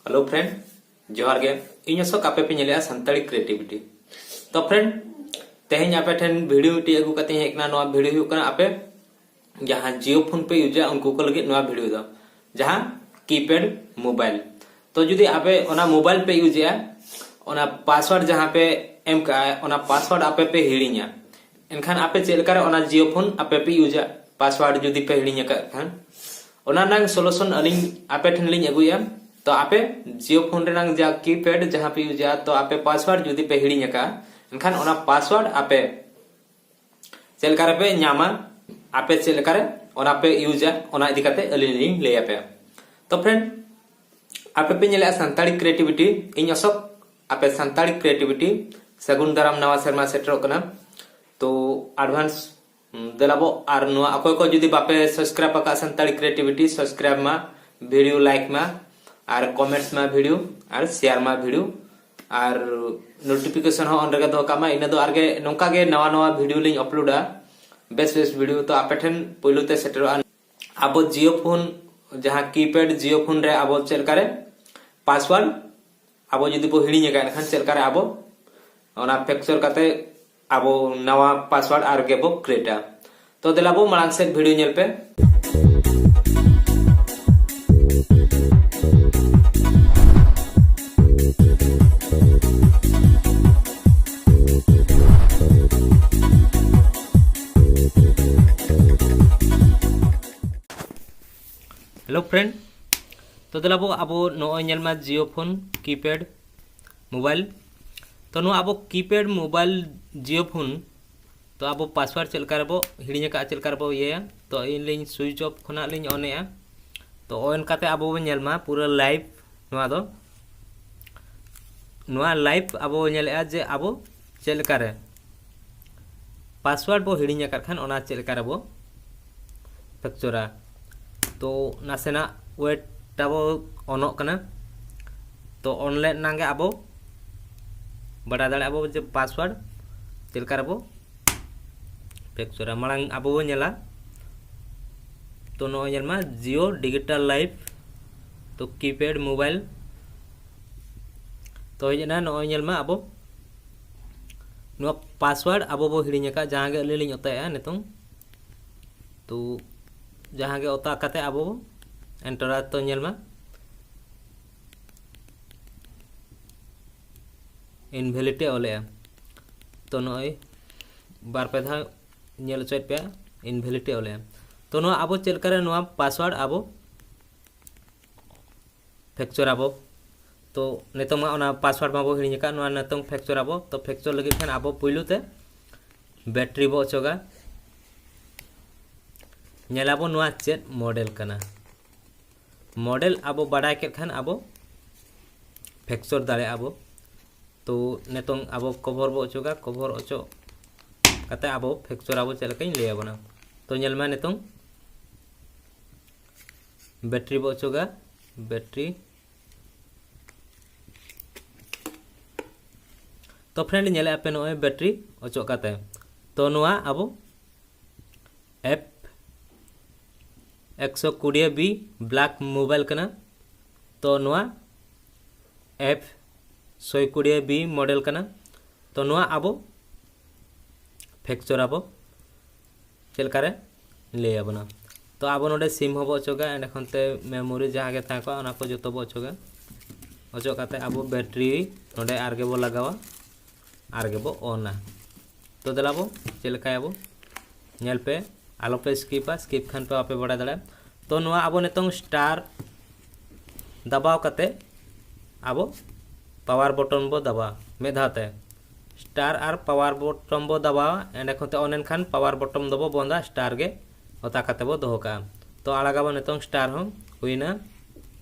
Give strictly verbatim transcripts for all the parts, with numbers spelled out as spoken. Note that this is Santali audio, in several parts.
Hello friend, ᱡᱚᱦᱟᱨ ᱜᱮ᱾ ᱤᱧ ᱚᱥᱳᱠ, ᱟᱯᱮ ᱯᱮ ᱧᱮᱞᱮᱜᱼᱟ ᱥᱟᱱᱛᱟᱲᱤ ᱠᱨᱤᱭᱮᱴᱤᱵᱷᱤᱴᱤ᱾ ᱛᱚ friend, ᱛᱮᱦᱮᱧ ᱟᱯᱮ ᱴᱷᱮᱱ ᱵᱷᱤᱰᱤᱭᱳ ᱢᱤᱫᱴᱤᱡ ᱟᱹᱜᱩ ᱠᱟᱛᱮ ᱤᱧ ᱦᱮᱡ ᱠᱟᱱᱟ᱾ ᱱᱚᱣᱟ ᱵᱷᱤᱰᱤᱭᱳ ᱦᱩᱭᱩᱜ ᱠᱟᱱᱟ ᱟᱯᱮ ᱡᱟᱦᱟᱸ ᱡᱤᱭᱳ ᱯᱷᱳᱱ ᱯᱮ ᱤᱭᱩᱡᱟ ᱩᱱᱠᱩ ᱠᱚ ᱞᱟᱹᱜᱤᱫ ᱱᱚᱣᱟ ᱵᱷᱤᱰᱤᱭᱳ ᱫᱚ, ᱡᱟᱦᱟᱸ ᱠᱤᱯᱮᱰ ᱢᱳᱵᱟᱭᱤᱞ᱾ ᱛᱚ ᱡᱩᱫᱤ ᱟᱯᱮ ᱚᱱᱟ ᱢᱳᱵᱟᱭᱤᱞ ᱯᱮ ᱤᱭᱩᱡᱮᱜᱼᱟ, ᱚᱱᱟ ᱯᱟᱥᱣᱟᱨᱰ ᱡᱟᱦᱟᱸ ᱯᱮ ᱮᱢ ᱠᱟᱜᱼᱟ, ᱚᱱᱟ ᱯᱟᱥᱣᱟᱨᱰ ᱟᱯᱮ ᱯᱮ ᱦᱤᱲᱤᱧᱟ, ᱮᱱᱠᱷᱟᱱ ᱟᱯᱮ ᱪᱮᱫ ᱞᱮᱠᱟᱨᱮ ᱚᱱᱟ ᱡᱤᱭᱳ ᱯᱷᱳᱱ ᱟᱯᱮ ᱯᱮ ᱤᱭᱩᱡᱟ, ᱯᱟᱥᱣᱟᱨᱰ ᱡᱩᱫᱤ ᱯᱮ ᱦᱤᱲᱤᱧ ᱟᱠᱟᱫ ᱠᱷᱟᱱ? ᱚᱱᱟ ᱨᱮᱱᱟᱜ ᱥᱚᱞᱩᱥᱚᱱ ᱟᱹᱞᱤᱧ ᱟᱯᱮ ᱴᱷᱮᱱ ᱞᱤᱧ ᱟᱹᱜᱩᱭᱟ᱾ ᱛᱚ ᱟᱯᱮ ᱡᱤᱭᱳ ᱯᱷᱳᱱ ᱨᱮᱱᱟᱜ ᱡᱟ ᱠᱤᱯᱮᱰ ᱡᱟᱦᱟᱸ ᱯᱮ ᱤᱭᱩᱡᱟ, ᱛᱚ ᱟᱯᱮ ᱯᱟᱥᱣᱟᱨᱰ ᱡᱩᱫᱤ ᱯᱮ ᱦᱤᱲᱤᱧ ᱟᱠᱟᱫᱼᱟ, ᱮᱱᱠᱷᱟᱱ ᱚᱱᱟ ᱯᱟᱥᱣᱟᱨᱰ ᱟᱯᱮ ᱪᱮᱫ ᱞᱮᱠᱟ ᱨᱮᱯᱮ ᱧᱟᱢᱟ, ᱟᱯᱮ ᱪᱮᱫ ᱞᱮᱠᱟ ᱨᱮ ᱚᱱᱟ ᱯᱮ ᱤᱭᱩᱡᱟ, ᱚᱱᱟ ᱤᱫᱤ ᱠᱟᱛᱮ ᱟᱹᱞᱤᱧ ᱞᱤᱧ ᱞᱟᱹᱭ ᱟᱯᱮᱭᱟ᱾ ᱛᱚ friend, ᱟᱯᱮ ᱯᱮ ᱧᱮᱞᱮᱜᱼᱟ ᱥᱟᱱᱛᱟᱲᱤ ᱠᱨᱤᱭᱮᱴᱤᱵᱷᱤᱴᱤ, ᱤᱧ ᱚᱥᱳᱠ, ᱟᱯᱮ ᱥᱟᱱᱛᱟᱲᱤ ᱠᱨᱤᱭᱮᱴᱤᱵᱷᱤᱴᱤ, ᱥᱟᱹᱜᱩᱱ ᱫᱟᱨᱟᱢ ᱱᱟᱣᱟ ᱥᱮᱨᱢᱟ ᱥᱮᱴᱮᱨᱚᱜ ᱠᱟᱱᱟ᱾ ᱛᱚ advance, ᱦᱩᱸ, ᱫᱮᱞᱟᱵᱚ᱾ ᱟᱨ ᱱᱚᱣᱟ ᱚᱠᱚᱭ ᱠᱚ ᱡᱩᱫᱤ ᱵᱟᱯᱮ subscribe ᱟᱠᱟᱫ ᱥᱟᱱᱛᱟᱲᱤ ᱠᱨᱤᱭᱮᱴᱤᱵᱷᱤᱴᱤ, subscribe ᱢᱟ, ᱵᱷᱤᱰᱤᱭᱳ like ᱢᱟ, ᱟᱨ comments ᱢᱟ ᱵᱷᱤᱰᱤᱭᱳ, ᱟᱨ share ᱢᱟ ᱵᱷᱤᱰᱤᱭᱳ, ᱟᱨ notification ᱦᱚᱸ on ᱨᱮᱜᱮ ᱫᱚᱦᱚ ᱠᱟᱜ ᱢᱟ᱾ ᱤᱱᱟᱹ ᱫᱚ ᱟᱨᱜᱮ ᱱᱚᱝᱠᱟ ᱜᱮ ᱱᱟᱣᱟ ᱱᱟᱣᱟ ᱵᱷᱤᱰᱤᱭᱳ ᱞᱤᱧ ᱟᱯᱞᱳᱰᱟ, ᱵᱮᱥ ᱵᱮᱥ ᱵᱷᱤᱰᱤᱭᱳ, ᱛᱚ ᱟᱯᱮ ᱴᱷᱮᱱ ᱯᱳᱭᱞᱳ ᱛᱮ ᱥᱮᱴᱮᱨᱚᱜᱼᱟ᱾ ᱟᱵᱚ ᱡᱤᱭᱳ ᱯᱷᱳᱱ, ᱡᱟᱦᱟᱸ ᱠᱤᱯᱮᱰ ᱡᱤᱭᱳ ᱯᱷᱳᱱ ᱨᱮ ᱟᱵᱚ ᱪᱮᱫ ᱞᱮᱠᱟᱨᱮ ᱯᱟᱥᱣᱟᱨᱰ ᱟᱵᱚ ᱡᱩᱫᱤ ᱵᱚ ᱦᱤᱲᱤᱧ ᱟᱠᱟᱫ, ᱮᱱᱠᱷᱟᱱ ᱪᱮᱫ ᱞᱮᱠᱟᱨᱮ ᱟᱵᱚ ᱚᱱᱟ ᱯᱷᱮᱠᱪᱚᱨ ᱠᱟᱛᱮ ᱟᱵᱚ ᱱᱟᱣᱟ ᱯᱟᱥᱣᱟᱨᱰ ᱟᱨ ᱜᱮᱵᱚ ᱠᱨᱤᱭᱮᱴᱟ? ᱛᱚ ᱫᱮᱞᱟ ᱵᱚ ᱢᱟᱲᱟᱝ ᱥᱮᱫ ᱵᱷᱤᱰᱤᱭᱳ ᱧᱮᱞ ᱯᱮ᱾ Hello friend, ᱛᱚ ᱫᱮᱞᱟ ᱵᱚ ᱟᱵᱚ ᱱᱚᱜᱼᱚᱭ ᱧᱮᱞ ᱢᱟ ᱡᱤᱭᱳ ᱯᱷᱳᱱ ᱠᱤᱯᱮᱰ ᱢᱳᱵᱟᱭᱤᱞ᱾ ᱛᱚ ᱱᱚᱣᱟ ᱟᱵᱚ ᱠᱤᱯᱮᱰ ᱢᱳᱵᱟᱭᱤᱞ ᱡᱤᱭᱳ ᱯᱷᱳᱱ, ᱛᱚ ᱟᱵᱚ ᱯᱟᱥᱣᱟᱨᱰ ᱪᱮᱫ ᱞᱮᱠᱟ ᱨᱮᱵᱚ ᱦᱤᱲᱤᱧ ᱟᱠᱟᱫᱼᱟ, ᱪᱮᱫ ᱞᱮᱠᱟ ᱨᱮᱵᱚ ᱤᱭᱟᱹᱭᱟ? ᱛᱚ ᱤᱧ ᱞᱤᱧ switch off ᱠᱷᱚᱱᱟᱜ ᱞᱤᱧ on ᱮᱜᱼᱟ᱾ ᱛᱚ on ᱠᱟᱛᱮ ᱟᱵᱚ ᱵᱚᱱ ᱧᱮᱞ ᱢᱟ ᱯᱩᱨᱟᱹ live ᱱᱚᱣᱟ ᱫᱚ᱾ ᱱᱚᱣᱟ live ᱟᱵᱚ ᱧᱮᱞᱮᱜᱼᱟ ᱡᱮ ᱟᱵᱚ ᱪᱮᱫ ᱞᱮᱠᱟ ᱨᱮ ᱯᱟᱥᱣᱟᱨᱰ ᱵᱚ ᱦᱤᱲᱤᱧ ᱟᱠᱟᱫ ᱠᱷᱟᱱ ᱚᱱᱟ ᱪᱮᱫ ᱞᱮᱠᱟ ᱨᱮᱵᱚ ᱯᱷᱮᱠᱪᱚᱨᱟ᱾ ᱛᱚ ᱱᱟᱥᱮᱱᱟᱜ wait ᱟᱵᱚ ᱚᱱᱚᱜ ᱠᱟᱱᱟ᱾ ᱛᱚ on ᱞᱮᱱ ᱮᱱᱟᱝ ᱜᱮ ᱟᱵᱚ ᱵᱟᱰᱟᱭ ᱫᱟᱲᱮᱭᱟᱜᱼᱟ ᱵᱚ ᱡᱮ ᱯᱟᱥᱣᱟᱨᱰ ᱪᱮᱫ ᱞᱮᱠᱟ ᱨᱮᱵᱚ ᱯᱷᱮᱠᱪᱚᱨᱟ᱾ ᱢᱟᱲᱟᱝ ᱟᱵᱚ ᱵᱚ ᱧᱮᱞᱟ᱾ ᱛᱚ ᱱᱚᱜᱼᱚᱭ ᱧᱮᱞ ᱢᱟ ᱡᱤᱭᱳ ᱰᱤᱡᱤᱴᱟᱞ ᱞᱟᱭᱤᱯᱷ, ᱛᱚ ᱠᱤᱯᱮᱰ ᱢᱳᱵᱟᱭᱤᱞ ᱛᱚ ᱦᱮᱡ ᱮᱱᱟ, ᱱᱚᱜᱼᱚᱭ ᱧᱮᱞ ᱢᱟ ᱟᱵᱚ ᱱᱚᱣᱟ ᱯᱟᱥᱣᱟᱨᱰ ᱟᱵᱚ ᱵᱚ ᱦᱤᱲᱤᱧ ᱟᱠᱟᱫ, ᱡᱟᱦᱟᱸ ᱜᱮ ᱟᱹᱞᱤᱧ ᱞᱤᱧ ᱚᱛᱟᱭᱟ ᱱᱤᱛᱚᱝ᱾ ᱛᱚ ᱡᱟᱦᱟᱸ ᱜᱮ ᱚᱛᱟ ᱠᱟᱛᱮ ᱟᱵᱚ ᱮᱱᱴᱟᱨ, ᱛᱚ ᱧᱮᱞ ᱢᱟ ᱤᱱᱵᱷᱮᱞᱤᱰ ᱮ ᱚᱞᱮᱜᱼᱟ᱾ ᱛᱚ ᱱᱚᱜᱼᱚᱭ ᱵᱟᱨ ᱯᱮ ᱫᱷᱟᱣ ᱧᱮᱞ ᱦᱚᱪᱚᱭᱮᱫ ᱯᱮᱭᱟ, ᱤᱱᱵᱷᱮᱞᱤᱰ ᱮ ᱚᱞᱮᱜᱼᱟ᱾ ᱛᱚ ᱱᱚᱣᱟ ᱟᱵᱚ ᱪᱮᱫ ᱞᱮᱠᱟᱨᱮ ᱱᱚᱣᱟ ᱯᱟᱥᱣᱟᱨᱰ ᱟᱵᱚ ᱯᱷᱮᱠᱪᱚᱨ ᱟᱵᱚ? ᱛᱚ ᱱᱤᱛᱚᱝ ᱢᱟ ᱚᱱᱟ ᱯᱟᱥᱣᱟᱨᱰ ᱢᱟᱵᱚ ᱦᱤᱲᱤᱧ ᱟᱠᱟᱫ, ᱱᱚᱣᱟ ᱱᱤᱛᱚᱝ ᱯᱷᱮᱠᱪᱚᱨ ᱟᱵᱚ᱾ ᱛᱚ ᱯᱷᱮᱠᱪᱚᱨ ᱞᱟᱹᱜᱤᱫ ᱠᱷᱟᱱ ᱟᱵᱚ ᱯᱩᱭᱞᱩ ᱛᱮ ᱵᱮᱴᱨᱤ ᱵᱚ ᱚᱪᱚᱜᱟ, ᱧᱮᱞᱟᱵᱚ ᱱᱚᱣᱟ ᱪᱮᱫ ᱢᱚᱰᱮᱞ ᱠᱟᱱᱟ᱾ ᱢᱚᱰᱮᱞ ᱟᱵᱚ ᱵᱟᱰᱟᱭ ᱠᱮᱫ ᱠᱷᱟᱱ ᱟᱵᱚ ᱯᱷᱮᱠᱪᱚᱨ ᱫᱟᱲᱮᱭᱟᱜᱼᱟ ᱵᱚ᱾ ᱛᱚ ᱱᱤᱛᱚᱝ ᱟᱵᱚ ᱠᱚᱵᱷᱚᱨ ᱵᱚ ᱚᱪᱚᱜᱟ, ᱠᱚᱵᱷᱚᱨ ᱚᱪᱚᱜ ᱠᱟᱛᱮ ᱟᱵᱚ ᱯᱷᱮᱠᱪᱚᱨ ᱟᱵᱚ ᱪᱮᱫ ᱞᱮᱠᱟᱧ ᱞᱟᱹᱭ ᱟᱵᱚᱱᱟ᱾ ᱛᱚ ᱧᱮᱞ ᱢᱮ ᱱᱤᱛᱚᱝ ᱵᱮᱴᱨᱤ ᱵᱚ ᱚᱪᱚᱜᱟ, ᱵᱮᱴᱨᱤ᱾ ᱛᱚ ᱯᱷᱨᱮᱱᱰ, ᱧᱮᱞᱮᱫ ᱟᱯᱮ ᱱᱚᱜᱼᱚᱭ ᱵᱮᱴᱨᱤ ᱚᱪᱚᱜ ᱠᱟᱛᱮ᱾ ᱛᱚ ᱱᱚᱣᱟ ᱟᱵᱚ ᱮᱯᱷ ᱮᱠᱥᱚ ᱠᱩᱲᱤ ᱵᱤ ᱵᱞᱮᱠ ᱢᱳᱵᱟᱭᱤᱞ ᱠᱟᱱᱟ᱾ ᱛᱚ ᱱᱚᱣᱟ ᱮᱯᱷ ᱥᱚᱭ ᱠᱩᱲᱤ ᱵᱤ ᱢᱚᱰᱮᱞ ᱠᱟᱱᱟ᱾ ᱛᱚ ᱱᱚᱣᱟ ᱟᱵᱚ ᱯᱷᱮᱠᱪᱚᱨ ᱟᱵᱚ ᱪᱮᱫ ᱞᱮᱠᱟᱨᱮ ᱞᱟᱹᱭ ᱟᱵᱚᱱᱟ᱾ ᱛᱚ ᱟᱵᱚ ᱱᱚᱰᱮ ᱥᱤᱢ ᱦᱚᱸᱵᱚ ᱚᱪᱚᱜᱟ, ᱮᱸᱰᱮᱠᱷᱟᱱ ᱛᱮ ᱢᱮᱢᱳᱨᱤ ᱡᱟᱦᱟᱸ ᱜᱮ ᱛᱟᱦᱮᱸ ᱠᱚᱜᱼᱟ ᱚᱱᱟ ᱠᱚ ᱡᱚᱛᱚ ᱵᱚ ᱚᱪᱚᱜᱟ᱾ ᱚᱪᱚᱜ ᱠᱟᱛᱮ ᱟᱵᱚ ᱵᱮᱴᱨᱤ ᱱᱚᱰᱮ ᱟᱨ ᱜᱮᱵᱚ ᱞᱟᱜᱟᱣᱟ, ᱟᱨ ᱜᱮᱵᱚ ᱚᱱᱟ᱾ ᱛᱚ ᱫᱮᱞᱟ ᱵᱚ ᱪᱮᱫ ᱞᱮᱠᱟᱭᱟᱵᱚ, ᱧᱮᱞ ᱯᱮ, ᱟᱞᱚ ᱯᱮ ᱥᱠᱤᱯᱟ, ᱥᱠᱤᱯ ᱠᱷᱟᱱ ᱯᱮ ᱵᱟᱯᱮ ᱵᱟᱲᱟᱭ ᱫᱟᱲᱮᱭᱟᱜᱼᱟ᱾ ᱛᱚ ᱱᱚᱣᱟ ᱟᱵᱚ ᱱᱤᱛᱚᱝ ᱥᱴᱟᱨ ᱫᱟᱵᱟᱣ ᱠᱟᱛᱮ ᱟᱵᱚ ᱯᱟᱣᱟᱨ ᱵᱚᱴᱚᱱ ᱵᱚ ᱫᱟᱵᱟᱣᱟ ᱢᱤᱫ ᱫᱷᱟᱣ ᱛᱮ᱾ ᱥᱴᱟᱨ ᱟᱨ ᱯᱟᱣᱟᱨ ᱵᱚᱴᱚᱱ ᱵᱚ ᱫᱟᱵᱟᱣᱟ, ᱮᱸᱰᱮ ᱠᱷᱚᱱ ᱛᱮ ᱚᱱᱮᱱ ᱠᱷᱟᱱ ᱯᱟᱣᱟᱨ ᱵᱚᱴᱚᱱ ᱫᱚᱵᱚ ᱵᱚᱱᱫᱟ, ᱥᱴᱟᱨ ᱜᱮ ᱚᱛᱟ ᱠᱟᱛᱮ ᱵᱚ ᱫᱚᱦᱚ ᱠᱟᱜᱼᱟ᱾ ᱛᱚ ᱟᱲᱟᱜᱟᱵᱚ ᱱᱤᱛᱚᱝ ᱥᱴᱟᱨ ᱦᱚᱸ ᱦᱩᱭᱱᱟ᱾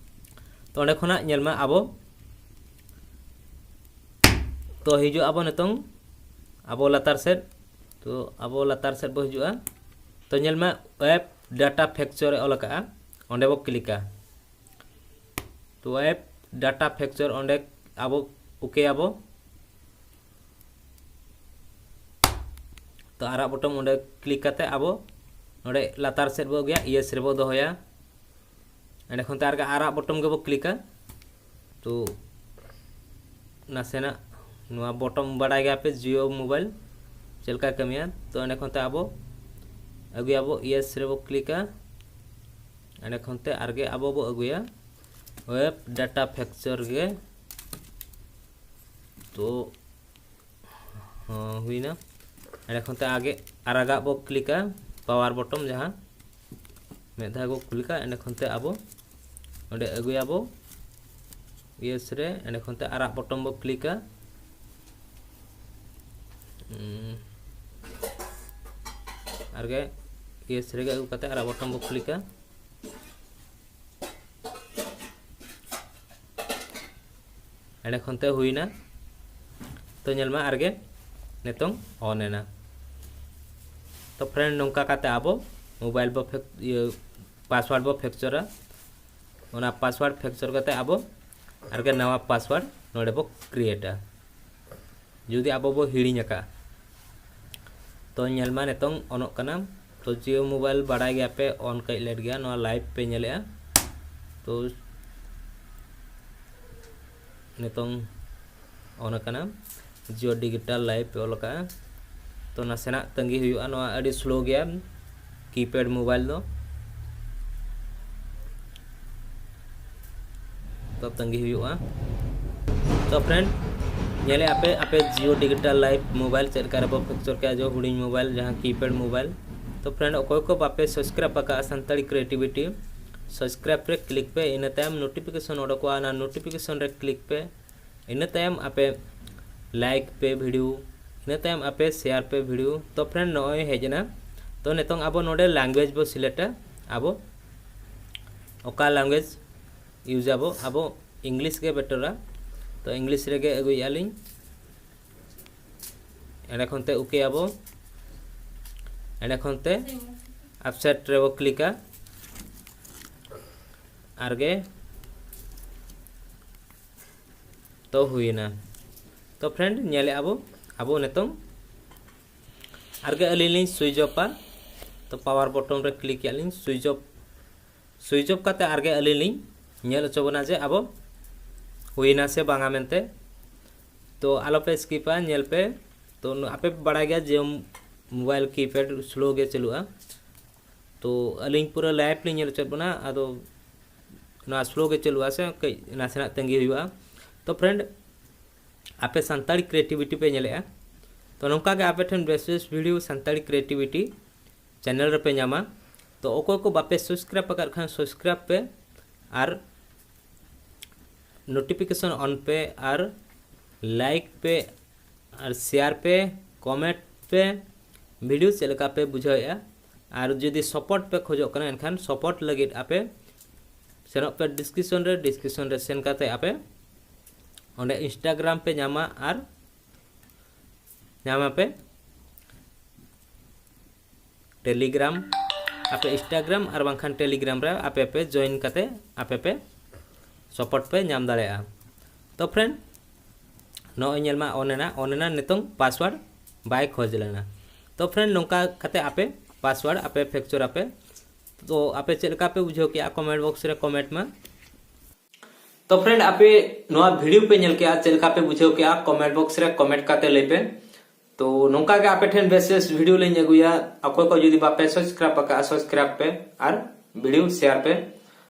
ᱛᱚ ᱚᱸᱰᱮ ᱠᱷᱚᱱᱟᱜ ᱧᱮᱞ ᱢᱮ ᱟᱵᱚ, ᱛᱚ ᱦᱤᱡᱩᱜ ᱟᱵᱚ ᱱᱤᱛᱚᱝ ᱟᱵᱚ ᱞᱟᱛᱟᱨ ᱥᱮᱫ᱾ ᱛᱚ ᱟᱵᱚ ᱞᱟᱛᱟᱨ ᱥᱮᱫ ᱵᱚ ᱦᱤᱡᱩᱜᱼᱟ᱾ ᱛᱚ ᱧᱮᱞ ᱢᱮ ᱮᱯᱷ ᱰᱟᱴᱟ ᱯᱷᱮᱠᱪᱚᱨ ᱮ ᱚᱞ ᱟᱠᱟᱫᱼᱟ, ᱚᱸᱰᱮ ᱵᱚ ᱠᱞᱤᱠᱟ᱾ ᱛᱚ ᱮᱯᱷ ᱰᱟᱴᱟ ᱯᱷᱮᱠᱪᱚᱨ ᱚᱸᱰᱮ ᱟᱵᱚ ᱳᱠᱮ ᱟᱵᱚ᱾ ᱛᱚ ᱟᱨᱟᱜ ᱵᱚᱴᱚᱢ ᱚᱸᱰᱮ ᱠᱞᱤᱠ ᱠᱟᱛᱮ ᱟᱵᱚ ᱱᱚᱰᱮ ᱞᱟᱛᱟᱨ ᱥᱮᱫ ᱵᱚ ᱟᱹᱜᱩᱭᱟ, ᱤᱭᱮᱥ ᱨᱮᱵᱚ ᱫᱚᱦᱚᱭᱟ᱾ ᱮᱸᱰᱮ ᱠᱷᱚᱱ ᱛᱮ ᱟᱨ ᱟᱨᱟᱜ ᱵᱚᱴᱚᱢ ᱜᱮᱵᱚ ᱠᱞᱤᱠᱟ᱾ ᱛᱚ ᱱᱟᱥᱮᱱᱟᱜ ᱱᱚᱣᱟ ᱵᱚᱴᱚᱢ ᱵᱟᱲᱟᱭ ᱜᱮᱭᱟᱯᱮ ᱡᱤᱭᱳ ᱢᱳᱵᱟᱭᱤᱞ ᱪᱮᱫ ᱞᱮᱠᱟ ᱠᱟᱹᱢᱤᱭᱟ᱾ ᱛᱚ ᱮᱸᱰᱮ ᱠᱷᱚᱱ ᱛᱮ ᱟᱵᱚ ᱟᱹᱜᱩᱭᱟᱵᱚ ᱤᱭᱮᱥ ᱨᱮᱵᱚ ᱠᱞᱤᱠᱟ᱾ ᱮᱸᱰᱮ ᱠᱷᱚᱱ ᱛᱮ ᱟᱨᱜᱮ ᱟᱵᱚ ᱵᱚ ᱟᱹᱜᱩᱭᱟ ᱳᱭᱮᱵ ᱰᱟᱴᱟ ᱯᱷᱮᱠᱪᱟᱨ ᱜᱮ᱾ ᱛᱚ ᱦᱚᱸ, ᱦᱩᱭᱱᱟ᱾ ᱮᱸᱰᱮ ᱠᱷᱚᱱ ᱛᱮ ᱟᱜᱮ ᱟᱨᱟᱜᱟᱜ ᱵᱚ ᱠᱞᱤᱠᱟ, ᱯᱟᱣᱟᱨ ᱵᱚᱴᱚᱢ ᱡᱟᱦᱟᱸ ᱢᱤᱫ ᱫᱷᱟᱣ ᱵᱚ ᱠᱞᱤᱠᱟ᱾ ᱮᱸᱰᱮ ᱠᱷᱚᱱ ᱛᱮ ᱟᱵᱚ ᱚᱸᱰᱮ ᱟᱹᱜᱩᱭᱟᱵᱚ ᱤᱭᱮᱥ ᱨᱮ᱾ ᱮᱸᱰᱮ ᱠᱷᱚᱱ ᱛᱮ ᱟᱨᱟᱜ ᱵᱚᱴᱚᱢ ᱵᱚ ᱠᱞᱤᱠᱟ᱾ ᱩᱸ, ᱟᱨᱜᱮ ᱤᱭᱮᱥ ᱨᱮᱜᱮ ᱟᱹᱜᱩ ᱠᱟᱛᱮ ᱟᱨᱟᱜ ᱵᱚᱴᱚᱢ ᱵᱚ ᱠᱞᱤᱠᱟ᱾ ᱮᱸᱰᱮ ᱠᱷᱚᱱ ᱛᱮ ᱦᱩᱭᱱᱟ᱾ ᱛᱚ ᱧᱮᱞ ᱢᱟ ᱟᱨᱜᱮ ᱱᱤᱛᱚᱝ ᱚᱱ ᱮᱱᱟ᱾ ᱛᱚ ᱯᱷᱨᱮᱱᱰ, ᱱᱚᱝᱠᱟ ᱠᱟᱛᱮ ᱟᱵᱚ ᱢᱳᱵᱟᱭᱤᱞ ᱵᱚ ᱯᱷᱮᱠ-, ᱤᱭᱟᱹ, ᱯᱟᱥᱣᱟᱨᱰ ᱵᱚ ᱯᱷᱮᱠᱪᱚᱨᱟ᱾ ᱚᱱᱟ ᱯᱟᱥᱣᱟᱨᱰ ᱯᱷᱮᱠᱪᱚᱨ ᱠᱟᱛᱮ ᱟᱵᱚ ᱟᱨᱜᱮ ᱱᱟᱣᱟ ᱯᱟᱥᱣᱟᱨᱰ ᱱᱚᱰᱮ ᱵᱚ ᱠᱨᱤᱭᱮᱴᱟ, ᱡᱩᱫᱤ ᱟᱵᱚ ᱵᱚ ᱦᱤᱲᱤᱧ ᱟᱠᱟᱫᱼᱟ᱾ ᱛᱚ ᱧᱮᱞ ᱢᱟ ᱱᱤᱛᱚᱝ ᱚᱱᱚᱜ ᱠᱟᱱᱟ᱾ ᱛᱚ ᱡᱤᱭᱳ ᱢᱳᱵᱟᱭᱤᱞ ᱵᱟᱲᱟᱭ ᱜᱮᱭᱟᱯᱮ, ᱚᱱ ᱠᱟᱹᱡ ᱞᱮᱴ ᱜᱮᱭᱟ᱾ ᱱᱚᱣᱟ ᱞᱟᱭᱤᱵᱷ ᱯᱮ ᱧᱮᱞᱮᱜᱼᱟ᱾ ᱛᱚ ᱱᱤᱛᱚᱝ ᱚᱱ ᱟᱠᱟᱱᱟ, ᱡᱤᱭᱳ ᱰᱤᱡᱤᱴᱟᱞ ᱞᱟᱭᱤᱵᱷ ᱯᱮ ᱚᱞ ᱟᱠᱟᱫᱼᱟ᱾ ᱛᱚ ᱱᱟᱥᱮᱱᱟᱜ ᱛᱟᱺᱜᱤ ᱦᱩᱭᱩᱜᱼᱟ, ᱱᱚᱣᱟ ᱟᱹᱰᱤ ᱥᱞᱳ ᱜᱮᱭᱟ ᱠᱤᱯᱮᱰ ᱢᱳᱵᱟᱭᱤᱞ ᱫᱚ᱾ ᱛᱚ ᱛᱟᱺᱜᱤ ᱦᱩᱭᱩᱜᱼᱟ᱾ ᱛᱚ ᱯᱷᱨᱮᱱᱰ, ᱧᱮᱞᱮᱫ ᱟᱯᱮ, ᱟᱯᱮ ᱡᱤᱭᱳ ᱰᱤᱡᱤᱴᱟᱞ ᱞᱟᱭᱤᱵᱷ ᱢᱳᱵᱟᱭᱤᱞ ᱪᱮᱫ ᱞᱮᱠᱟ ᱨᱮᱵᱚ ᱯᱷᱮᱠᱪᱚᱨ ᱠᱮᱜᱼᱟ, ᱡᱚ ᱦᱩᱰᱤᱧ ᱢᱳᱵᱟᱭᱤᱞ, ᱡᱟᱦᱟᱸ ᱠᱤᱯᱮᱰ ᱢᱳᱵᱟᱭᱤᱞ᱾ ᱛᱚ ᱯᱷᱨᱮᱱᱰ, ᱚᱠᱚᱭ ᱠᱚ ᱵᱟᱯᱮ ᱥᱟᱵᱥᱠᱨᱟᱭᱤᱵ ᱟᱠᱟᱫᱼᱟ ᱥᱟᱱᱛᱟᱲᱤ ᱠᱨᱤᱭᱮᱴᱤᱵᱷᱤᱴᱤ, ᱥᱟᱵᱥᱠᱨᱟᱭᱤᱵ ᱨᱮ ᱠᱞᱤᱠ ᱯᱮ, ᱤᱱᱟᱹ ᱛᱟᱭᱚᱢ ᱱᱳᱴᱤᱯᱷᱤᱠᱮᱥᱚᱱ ᱚᱰᱚᱠᱚᱜᱼᱟ, ᱚᱱᱟ ᱱᱳᱴᱤᱯᱷᱤᱠᱮᱥᱚᱱ ᱨᱮ ᱠᱞᱤᱠ ᱯᱮ᱾ ᱤᱱᱟᱹ ᱛᱟᱭᱚᱢ ᱟᱯᱮ ᱞᱟᱭᱤᱠ ᱯᱮ ᱵᱷᱤᱰᱤᱭᱳ, ᱤᱱᱟᱹ ᱛᱟᱭᱚᱢ ᱟᱯᱮ ᱥᱮᱭᱟᱨ ᱯᱮ ᱵᱷᱤᱰᱤᱭᱳ᱾ ᱛᱚ ᱯᱷᱨᱮᱱᱰ, ᱱᱚᱜᱼᱚᱭ ᱦᱮᱡ ᱮᱱᱟ᱾ ᱛᱚ ᱱᱤᱛᱚᱝ ᱟᱵᱚ ᱱᱚᱰᱮ ᱞᱮᱝᱜᱩᱭᱮᱡᱽ ᱵᱚ ᱥᱤᱞᱮᱠᱴᱟ, ᱟᱵᱚ ᱚᱠᱟ ᱞᱮᱝᱜᱩᱭᱮᱡᱽ ᱤᱭᱩᱡᱽ ᱟᱵᱚ, ᱟᱵᱚ ᱤᱝᱞᱤᱥ ᱜᱮ ᱵᱮᱴᱟᱨᱟ᱾ ᱛᱚ ᱤᱝᱞᱤᱥ ᱨᱮᱜᱮ ᱟᱹᱜᱩᱭᱮᱫᱼᱟ ᱞᱤᱧ᱾ ᱮᱸᱰᱮ ᱠᱷᱚᱱ ᱛᱮ ᱳᱠᱮ ᱟᱵᱚ, ᱮᱸᱰᱮ ᱠᱷᱚᱱ ᱛᱮ ᱟᱯᱥᱮᱴ ᱨᱮᱵᱚ ᱠᱞᱤᱠᱟ᱾ ᱟᱨᱜᱮ ᱛᱚ ᱦᱩᱭᱮᱱᱟ᱾ ᱛᱚ ᱯᱷᱨᱮᱱᱰ, ᱧᱮᱞᱮᱫ ᱟᱵᱚ, ᱟᱵᱚ ᱱᱤᱛᱚᱝ ᱟᱨᱜᱮ ᱟᱹᱞᱤᱧ ᱞᱤᱧ ᱥᱩᱭᱤᱪ ᱚᱯᱟ᱾ ᱛᱚ ᱯᱟᱣᱟᱨ ᱵᱚᱴᱚᱱ ᱨᱮ ᱠᱞᱤᱠ ᱠᱮᱜᱼᱟ ᱞᱤᱧ, ᱥᱩᱭᱤᱪ ᱚᱯ, ᱥᱩᱭᱤᱪ ᱚᱯ ᱠᱟᱛᱮ ᱟᱨᱜᱮ ᱟᱹᱞᱤᱧ ᱞᱤᱧ ᱧᱮᱞ ᱦᱚᱪᱚ ᱵᱚᱱᱟ ᱡᱮ ᱟᱵᱚ ᱦᱩᱭᱮᱱᱟ ᱥᱮ ᱵᱟᱝᱟ ᱢᱮᱱᱛᱮ᱾ ᱛᱚ ᱟᱞᱚᱯᱮ ᱥᱠᱤᱯᱟ, ᱧᱮᱞ ᱯᱮ᱾ ᱛᱚ ᱱᱚ- ᱟᱯᱮ ᱯᱮ ᱵᱟᱲᱟᱭ ᱜᱮᱭᱟ ᱡᱮ ᱢᱳᱵᱟᱭᱤᱞ ᱠᱤᱯᱮᱰ ᱥᱞᱳ ᱜᱮ ᱪᱟᱹᱞᱩᱜᱼᱟ᱾ ᱛᱚ ᱟᱹᱞᱤᱧ ᱯᱩᱨᱟᱹ ᱞᱟᱭᱤᱵᱷ ᱞᱤᱧ ᱧᱮᱞ ᱦᱚᱪᱚᱭᱮᱫ ᱵᱚᱱᱟ, ᱟᱫᱚ ᱱᱚᱣᱟ ᱥᱞᱳ ᱜᱮ ᱪᱟᱹᱞᱩᱜᱼᱟ ᱥᱮ ᱠᱟᱹᱡ ᱱᱟᱥᱮᱱᱟᱜ ᱛᱟᱺᱜᱤ ᱦᱩᱭᱩᱜᱼᱟ᱾ ᱛᱚ ᱯᱷᱨᱮᱱᱰ, ᱟᱯᱮ ᱥᱟᱱᱛᱟᱲᱤ ᱠᱨᱤᱭᱮᱴᱤᱵᱷᱤᱴᱤ ᱯᱮ ᱧᱮᱞᱮᱜᱼᱟ, ᱛᱚ ᱱᱚᱝᱠᱟ ᱜᱮ ᱟᱯᱮ ᱴᱷᱮᱱ ᱵᱮᱥ ᱵᱮᱥ ᱵᱷᱤᱰᱤᱭᱳ ᱥᱟᱱᱛᱟᱲᱤ ᱠᱨᱤᱭᱮᱴᱤᱵᱷᱤᱴᱤ ᱪᱮᱱᱮᱞ ᱨᱮᱯᱮ ᱧᱟᱢᱟ᱾ ᱛᱚ ᱚᱠᱚᱭ ᱠᱚ ᱵᱟᱯᱮ ᱥᱟᱵᱥᱠᱨᱟᱭᱤᱵ ᱟᱠᱟᱫ ᱠᱷᱟᱱ ᱥᱟᱵᱥᱠᱨᱟᱭᱤᱵ ᱯᱮ ᱟᱨ ᱱᱳᱴᱤᱯᱷᱤᱠᱮᱥᱚᱱ ᱚᱱ ᱯᱮ ᱟᱨ ᱞᱟᱭᱤᱠ ᱯᱮ ᱟᱨ ᱥᱮᱭᱟᱨ ᱯᱮ, ᱠᱚᱢᱮᱱᱴ ᱯᱮ, ᱵᱷᱤᱰᱤᱭᱳ ᱪᱮᱫ ᱞᱮᱠᱟ ᱯᱮ ᱵᱩᱡᱷᱟᱹᱣᱮᱫᱼᱟ᱾ ᱟᱨ ᱡᱩᱫᱤ ᱥᱟᱯᱳᱨᱴ ᱯᱮ ᱠᱷᱚᱡᱚᱜ ᱠᱟᱱᱟ, ᱮᱱᱠᱷᱟᱱ ᱥᱟᱯᱳᱨᱴ ᱞᱟᱹᱜᱤᱫ ᱟᱯᱮ ᱥᱮᱱᱚᱜ ᱯᱮ ᱰᱤᱥᱠᱨᱤᱯᱥᱚᱱ ᱨᱮ᱾ ᱰᱤᱥᱠᱨᱤᱯᱥᱚᱱ ᱨᱮ ᱥᱮᱱ ᱠᱟᱛᱮ ᱟᱯᱮ ᱚᱸᱰᱮ ᱤᱱᱥᱴᱟᱜᱨᱟᱢ ᱯᱮ ᱧᱟᱢᱟ ᱟᱨ ᱧᱟᱢᱟᱯᱮ ᱴᱮᱞᱤᱜᱨᱟᱢ, ᱟᱯᱮ ᱤᱱᱥᱴᱟᱜᱨᱟᱢ ᱟᱨ ᱵᱟᱝᱠᱷᱟᱱ ᱴᱮᱞᱤᱜᱨᱟᱢ ᱨᱮ ᱟᱯᱮ ᱯᱮ ᱡᱚᱭᱮᱱ ᱠᱟᱛᱮ ᱟᱯᱮ ᱯᱮ ᱥᱟᱯᱳᱨᱴ ᱯᱮ ᱧᱟᱢ ᱫᱟᱲᱮᱭᱟᱜᱼᱟ᱾ ᱛᱚ ᱯᱷᱨᱮᱱᱰ, ᱱᱚᱜᱼᱚᱭ ᱧᱮᱞ ᱢᱟ, ᱚᱱᱮᱱᱟ ᱚᱱᱮᱱᱟ ᱱᱤᱛᱚᱝ ᱯᱟᱥᱣᱟᱨᱰ ᱵᱟᱭ ᱠᱷᱚᱡᱽ ᱞᱮᱱᱟ᱾ ᱛᱚ ᱯᱷᱨᱮᱱᱰ, ᱱᱚᱝᱠᱟ ᱠᱟᱛᱮ ᱟᱯᱮ ᱯᱟᱥᱣᱟᱨᱰ ᱟᱯᱮ ᱯᱷᱮᱠᱪᱚᱨ ᱟᱯᱮ᱾ ᱛᱚ ᱟᱯᱮ ᱪᱮᱫ ᱞᱮᱠᱟ ᱯᱮ ᱵᱩᱡᱷᱟᱹᱣ ᱠᱮᱜᱼᱟ, ᱠᱚᱢᱮᱱᱴ ᱵᱚᱠᱥ ᱨᱮ ᱠᱚᱢᱮᱱᱴ ᱢᱟ᱾ ᱛᱚ ᱯᱷᱨᱮᱱᱰ, ᱟᱯᱮ ᱱᱚᱣᱟ ᱵᱷᱤᱰᱤᱭᱳ ᱯᱮ ᱧᱮᱞ ᱠᱮᱜᱼᱟ, ᱪᱮᱫ ᱞᱮᱠᱟ ᱯᱮ ᱵᱩᱡᱷᱟᱹᱣ ᱠᱮᱜᱼᱟ, ᱠᱚᱢᱮᱱᱴ ᱵᱚᱠᱥ ᱨᱮ ᱠᱚᱢᱮᱱᱴ ᱠᱟᱛᱮ ᱞᱟᱹᱭ ᱯᱮ᱾ ᱛᱚ ᱱᱚᱝᱠᱟ ᱜᱮ ᱟᱯᱮ ᱴᱷᱮᱱ ᱵᱮᱥ ᱵᱮᱥ ᱵᱷᱤᱰᱤᱭᱳ ᱞᱤᱧ ᱟᱹᱜᱩᱭᱟ᱾ ᱚᱠᱚᱭ ᱠᱚ ᱡᱩᱫᱤ ᱵᱟᱯᱮ ᱥᱟᱵᱥᱠᱨᱟᱭᱤᱵ ᱟᱠᱟᱫᱼᱟ, ᱥᱟᱵᱥᱠᱨᱟᱭᱤᱵ ᱯᱮ ᱟᱨ ᱵᱷᱤᱰᱤᱭᱳ ᱥᱮᱭᱟᱨ ᱯᱮ᱾